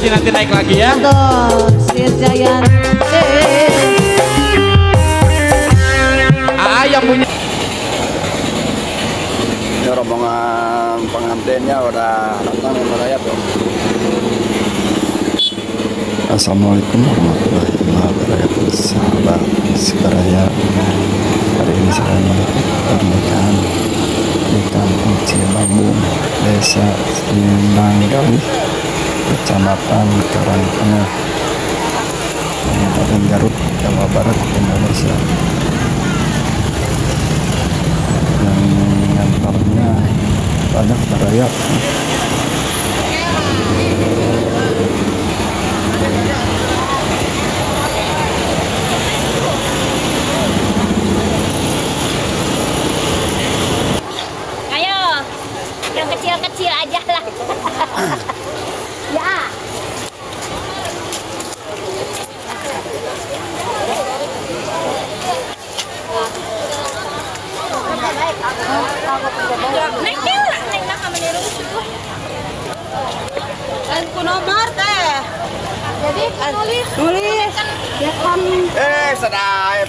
kasih nanti naik lagi ya. Betul, Sir Jayanti. AA yang punya. Ini rombongan pengantinnya udah datang nih Baraya tuh. Assalamualaikum warahmatullahi wabarakatuh, sahabat Baraya. Hari ini saya mengikuti pernikahan di Kampung Cibanggung, Desa Sindanggalih, Kecamatan Karangtengah, Kabupaten Garut, Jawa Barat, Indonesia. Yang ngantarnya banyak Baraya. Ayo, yang kecil-kecil aja lah. Ya. Ku nomor teh. Jadi nulis. Nulis. Ya kan. Sedap.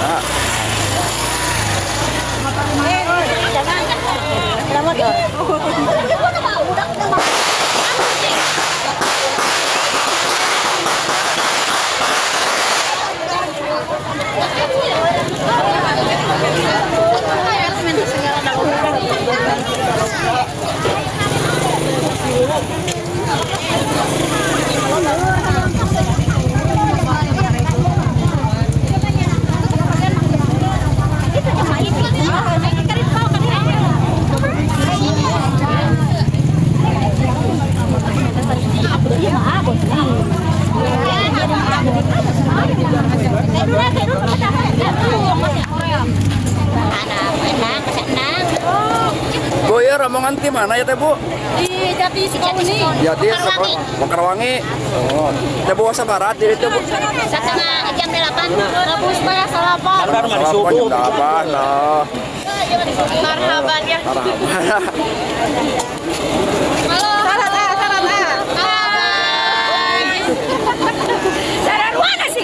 Nah, Bu, ya rombongan di mana ya teh Bu? Di Jati Sukabumi. Jadi Mekarwangi. Oh, teh Bu asa barat jadi teh Bu. Setengah jam 8, Rabu setengah salapan. Salapan jam 8 lah. Marhaban ya. Marhaban. Halo. Saran ah. Hai. Saran mana sih?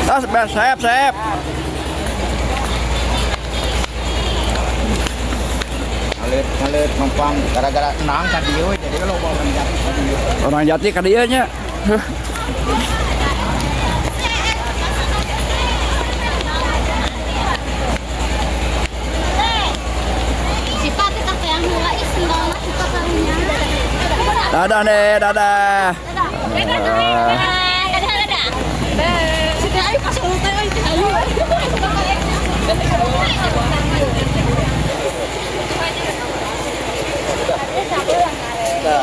Ah, sayap, sayap. Ngalir numpang gara-gara tenang ka dieu jadi loba orang Jati ka dieu. Orang Jati ka dieu nya. Sifat kita yang mulai sendal sifat karunya. Dadah nih, dadah. Dadah, dadah, dadah. Sudah ayo pas teh ayo.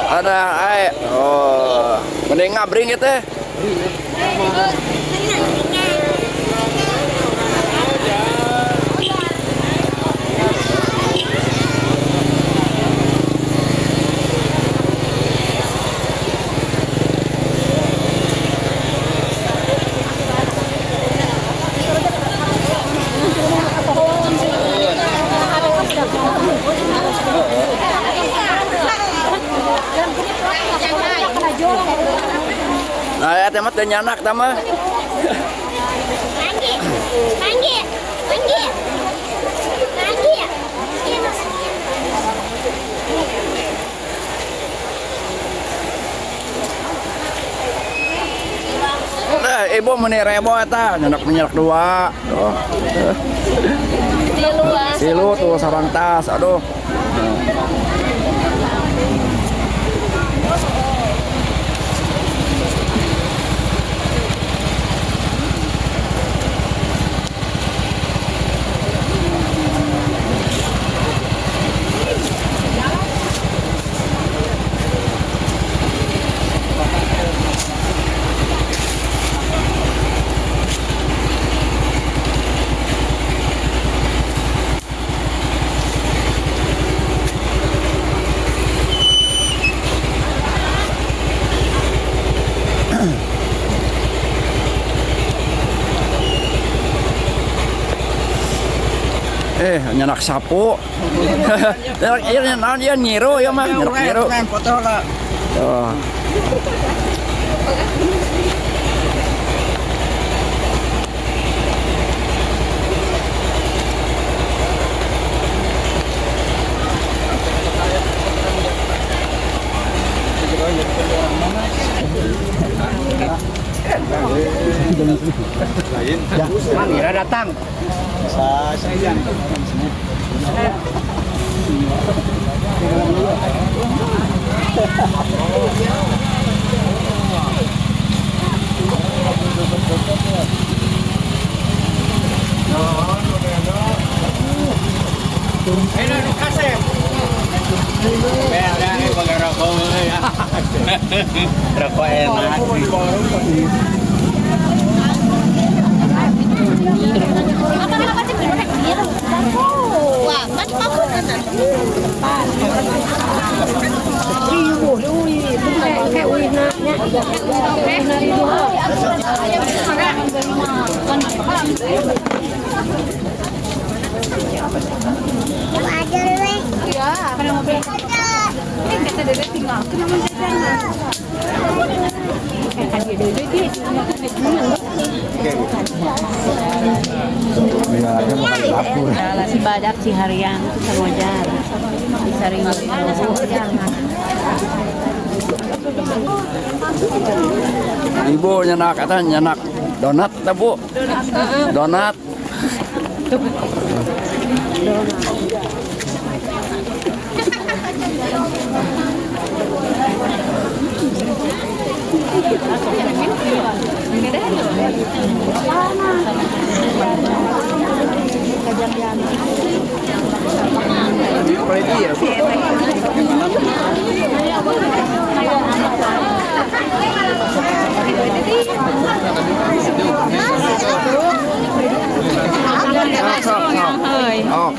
Ada, ai. Oh, mending ngabring ya teh. Nah, ya teh mah teu nyanak tah mah. Manggi, manggi, manggi, manggi. Nah, ibu meni rebo eta, nyanak minyak dua. Tuh. Tilu tuh sarang tas, aduh. Nyandak sapu. Iya, naon ieu nyiru ya mah, nyiru. Nyiru. Foto lah. Oh. Mangira datang. Saya. Rokok enak. Wah, kan Si Badak, si Hariang, itu sama wajar. Si Saring. Ibu nyenak kata nyenak donat ta Bu? Donat. Oh.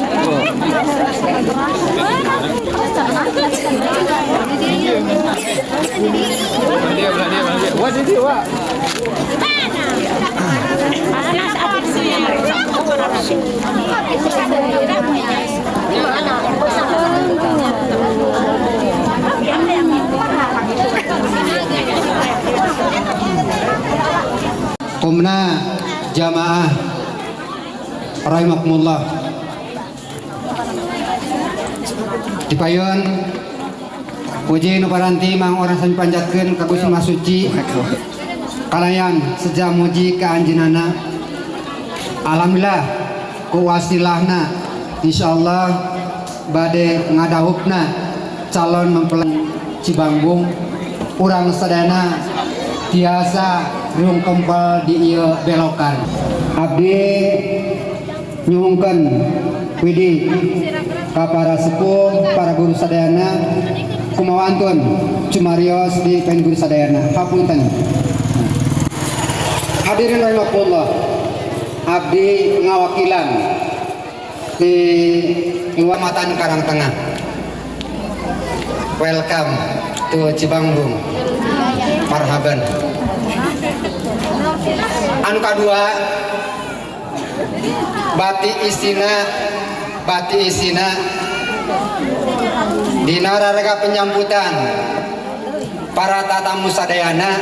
Qumna jamaah rahimakumullah. Dipayun puji nu paranti mang orang sami panjatkeun ka Gusti Maha Suci kalayan seja muji ka anjeunna. Alhamdulillah ku wasilahna insyaallah bade ngadahupna calon mempelai Cibanggung urang sadayana tiasa rung kempel di ieu belokan. Abdi nyuhunkeun widi ka para sepuh, para guru sadayana kumawantun cumarios di pen guru sadayana. Hapunten. Hadirin rahimakumullah, abdi ngawakilan di Kecamatan Karangtengah. Welcome to Cibanggung. Marhaban. Anu kadua bati isina dina raraga penyambutan para tatamu sadayana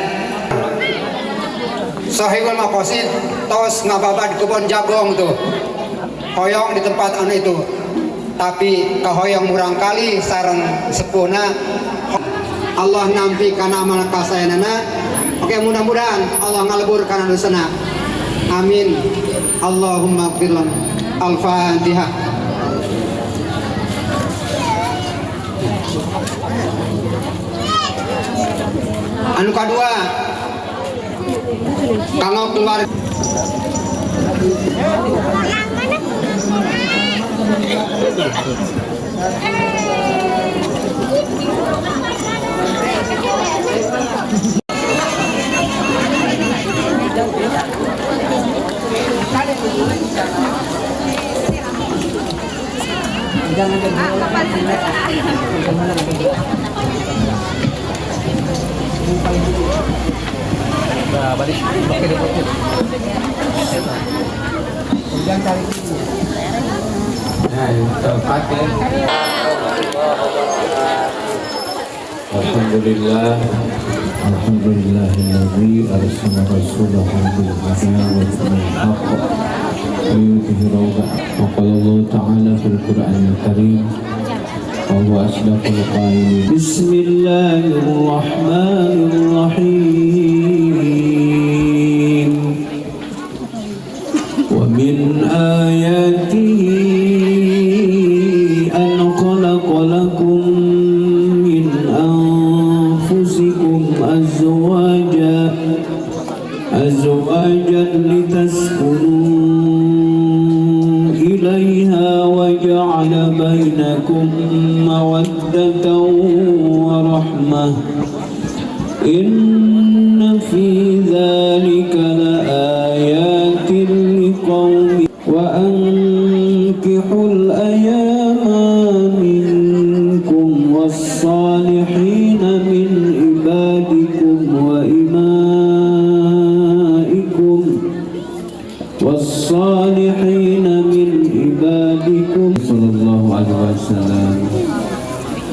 Sohibul Maqasid tos ngababad kebon jagong tuh hoyong di tempat anu itu tapi kahoyong murang kali sareng sepuhna Allah nampi kana amal kasayanana. Oke, mudah-mudahan Allah ngalebur kana dosana. Amin. Allahumma ighfir lana. Al-Fatihah. Anu kadua kanggo keluarga Nah, tepat ya. Alhamdulillah, alhamdulillahilladzi arsala rasulahu bil huda wa dinil haqq liyudhhirahu. Wa qala Allah ta'ala fil Qur'anil Karim wa huwa asdaqul qailin. Bismillahirrahmanirrahim. Wa min ayatihi an khalaqa lakum min anfusikum azwajan litaskunu ilaiha wa ja'ala bainakum mawaddatan wa rahmah. Inna fi dzalika laayatin liqaumin. Wa ankihul ayama minkum was-salihina min ibadikum wa imaikum was-salihina min ibadikum. Sallallahu alaihi wasallam.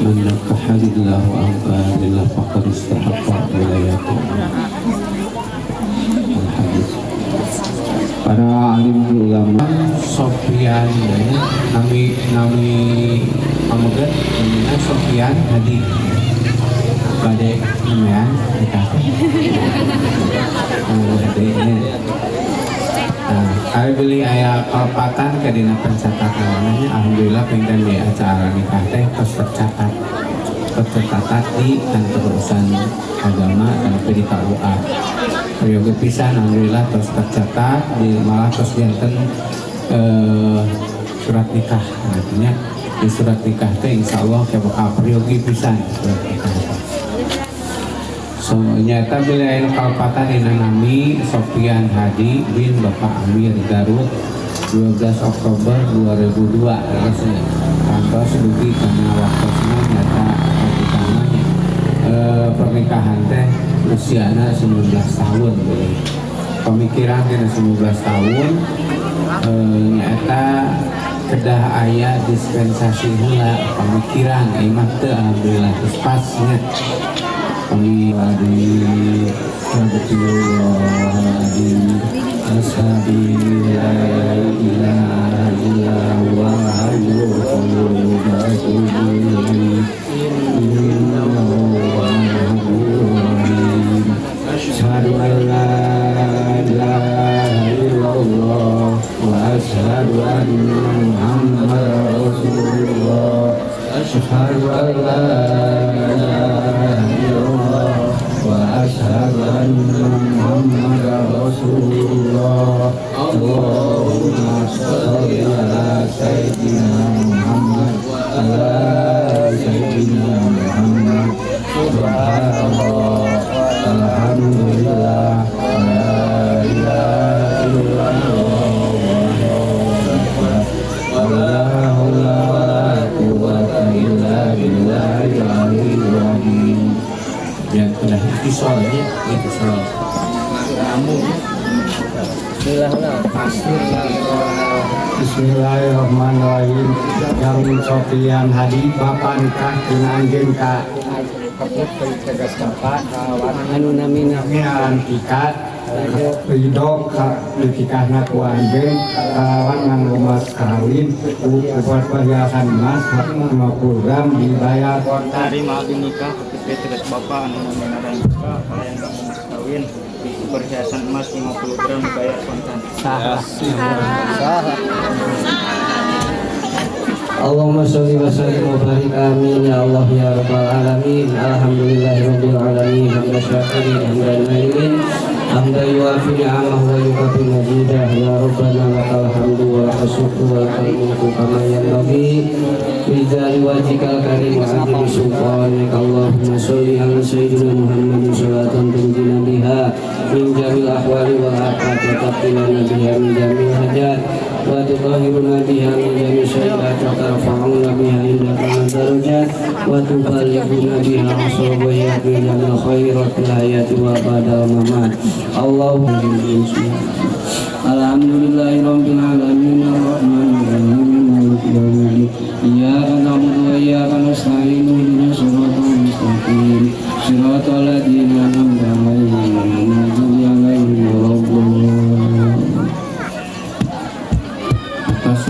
Man nakaha lillah wa anfa lillah faqad istahaqqa wilayatuh. Al-hadis. Para alim ulama Sofian ya, nami nami pameget namina Sofian Hadi bade lumayan nikah. Oh, bade nya. Nah, kami beli aya kalepatan ke dina pencatatan, alhamdulillah pengen di acara nikah teh tos tercatat, tercatat di kantor urusan agama dan di KUA. Peryogi pisan alhamdulillah terus tercatat di malah terus janten surat nikah. Artinya di surat nikah teh insya Allah kayak bakal peryogi pisan surat nikah. So nyata bila aya kalepatan dina nami Sofian Hadi bin Bapak Amir Garut 12 Oktober 2002 rasanya. Kantos dugi kana waktosna nyata utamanya pernikahan teh usiana 19 tahun boleh. Pemikiran dina 19 tahun nyata kedah aya dispensasi heula pemikiran ieu mah teu alhamdulillah geus pas nya. Kami di Abdullah ashabi la ilaha illa huwa hayyul qayyum atubu ilaihi innahu huwal rahim. Asyhadu an la ilaha illallah wa asyhadu anna Muhammadar Rasulullah. Asyhadu an la ilaha illallah wa asyhadu anna Muhammadar Rasulullah. Allahumma shalli ala sayyidina Muhammad wa ala sayyidina Muhammad. Subhanallah, alhamdulillah, la ilaha illallah, wa la haula wa la quwwata illa billahil aliyyil azim. Ya, udah isolnya, itu soal. Bismillahirrahmanirrahim. Yang Sofian Hadi bapak nikah tina anjeun ka tegas bapak anu namina Antika ridho ka ditikahna ku anjeun kalawan nganggo mas kawin ku perhiasan emas 50 gram dibayar kontan. Terima abdi nikah tegas bapak anu namina Antika kalayan mas kawin perhiasan emas 50 gram dibayar kontan. Sah. Allahumma sholli wa sallim wa barik amin ya Allah ya rabbal alamin. Alhamdulillahirabbil alamin hamdan syakirin hamdan naimin hamdan yuafi ni'amahu wa yukafi mazidah. Ya rabbana lakal hamdu wa lakal syukru wa lakal mulku kama yanbaghi li dzati wajhikal karim wa 'azimi sultanik. Allahumma sholli ala sayyidina Muhammadin sholatan tunjina biha min jamil ahwali wal afat wa taqilana biha min jamil hajat wa tutahhiruna biha min jami' syai'at wa tarfa'una biha indaka darajat wa tuballighuna biha aqsal min jamil khairat fil hayati wa ba'dal mamat. Allahumma alhamdulillahi rabbil alamin arrahmanir rahim maliki. Iyyaka na'budu wa iyyaka nasta'in ihdinas siratal mustaqim siratal ladzina an'amta 'alaihim ghairil maghdubi 'alaihim waladdallin. Atas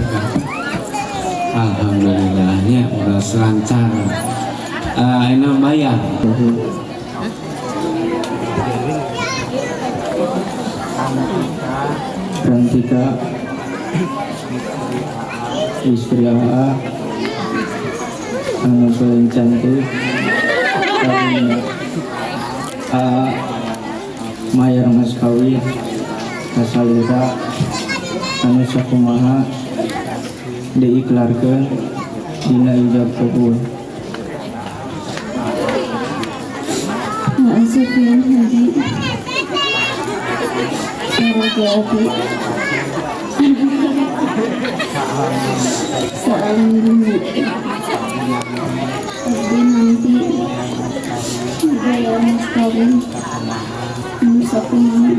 alhamdulillahnya udah lancar. Ini bayar. Rantika istri AA anu paling cantik karunia AA mayar mas kawin kasalira anu sakumaha diiklarkeun dina ijab kabul. Sofian Hadi Sarojati Salam bumi Abdi nanti gaya mas kawin anu sakumaha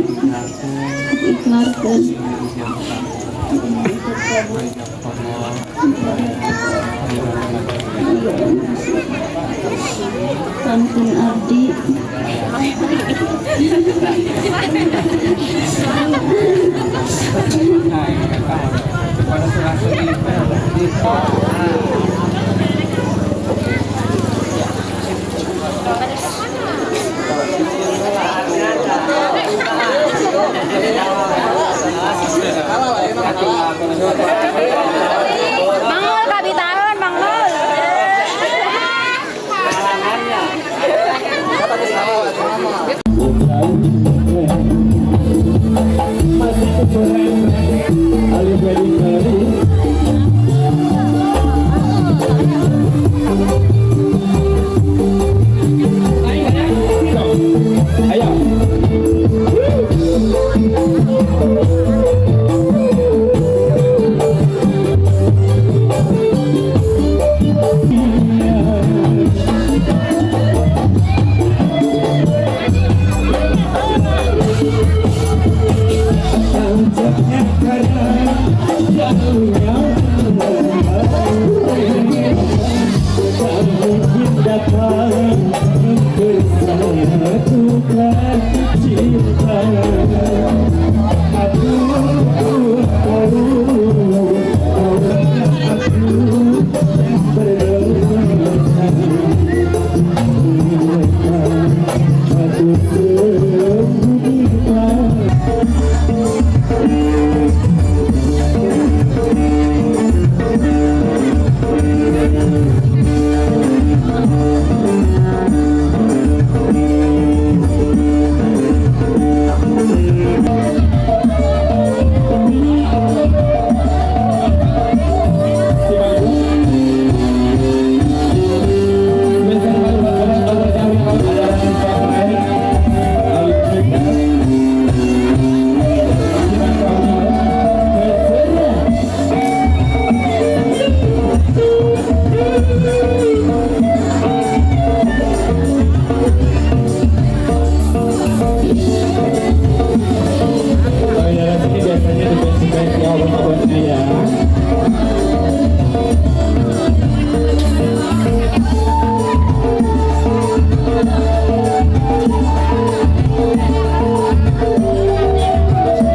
diiklarkeun Pantun abdi. Mangul kabitaun, mangul. Masih